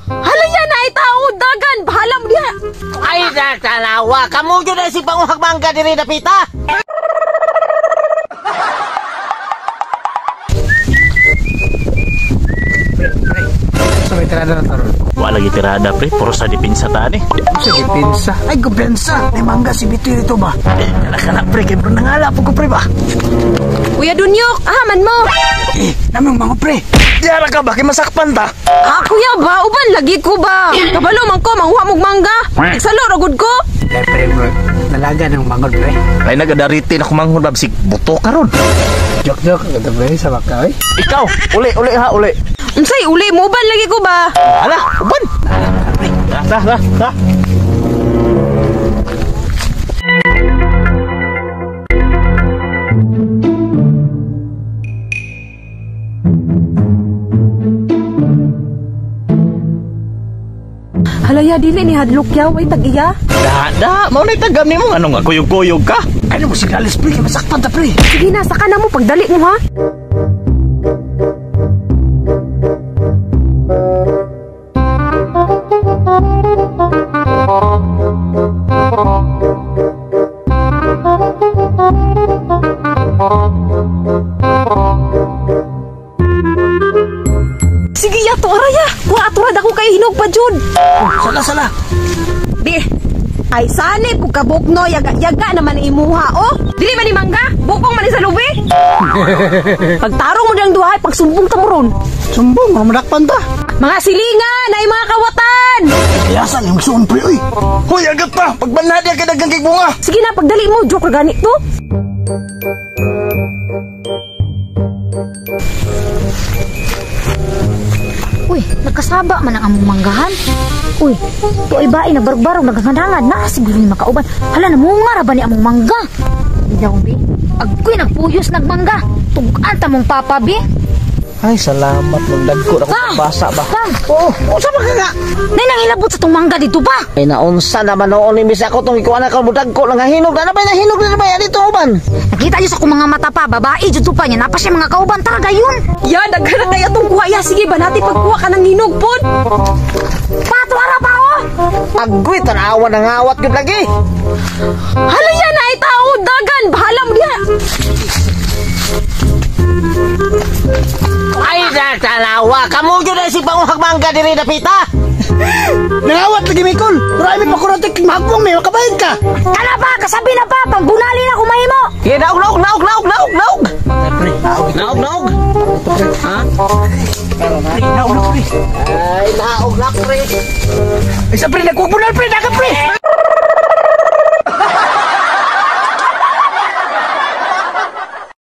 Halaya na ay tao dagan, bahala mo diha. Ay tanawa, kamo gyud ay si panguhag mangga diri dapita. Pre, sa may tirada na taron. Wala lagi tirada pre, puro sa dipinsa ta ni. Sa dipinsa? Ay, kumpiyansa. May mangga si Bitoy dito ba? Eh, kana pre, kay bro nangala po ko pre ba? Kuya Dunyok, ahaman mo. Eh, namang mga pre. Diara ka ba? Kay masakpan ta. Ah, kuya ba? Uban lagi ko ba? Kabalo man ko, manguha mog mangga. Igsalo, ragod ko. Eh, pre, bro. Nalaga ng manghod, pre. Ay, nagadaritin ako manghod, babsik. Buto ka ron. Jok, jok. Ito, pre, sa baka, eh. Ikaw, uli, uli ha, uli. Unsay, uli mo, uban lagi ko ba? Ala, uban. Ta, ta, ta. Halaya, dili ni hadlok yaw, ay tag-iya. Da, da, mao na'y tagam nimo ano nga kuyog-kuyog ka. Ano mo sigalis, pre, kay masakpan ta, pre. Sige na, saka na mo pagdali mo ha. Sige ya, tuara ya. Kuha aturad ako kay hinog pa jud. Oh, sala, sala. Di. Ay sanib kung kabukno, yaga-yaga naman imuha, oh. Dili man ni mangga, bukong man ni sa lubi. Pagtarong mo diyang duha, pagsumbong ta mo ron. Sumbong, mamadakpan ta. Mga silingan, ay mga kawatan. Kaya saan yung suon, pre, uy. Hoy, agat pa, pagbanhad ya kay daghang kay bunga. Sige na, pagdali mo, joke ra gani to. Uy, nagkasaba man ang among manggahan. Uy, tuoy bae nagbarog-barog naghangangan na siguro ni makauban. Hala namunga ra ba ni among mangga? Daw bi. Agkoy nagpuyos nagmangga. Tug-an ta mong papa bi. Ay, salamat magdagko na ko basa ba. Oh, unsa man ka nga? Nay nangilabot sa tong mangga dito ba? Ay naunsa naman noon ni bisa ko tong ikuan ka mudagko lang hinog na ba nahinog na ba dito uban. Nakita niyo sa akong mga mata pa, babae jud pa niya napa siya mga kauban tara gayon. Ya, daghan na kaya tong kuha ya. Sige ba natin pagkuha ka ng hinog pod. Patuara pa oh. Agoy tan-awa nangawat gyud lagi. Halaya na ay tao dagan, bahala mo diha. Ay tanawa, kamo gyud ay si panguhag mangga diri dapita. Nangawat lagi Mikol. Pero ay may pakuratik mahagpong may makabayad ka. Kana pa, kasabi na pa, pangbunali na kumahimo. Ye naog naog naog naog naog naog. Pre, naog naog naog. Ha? Pre, naog na pre. Ay naog na pre. Ay sa pre nagkugbunal pre, daga pre.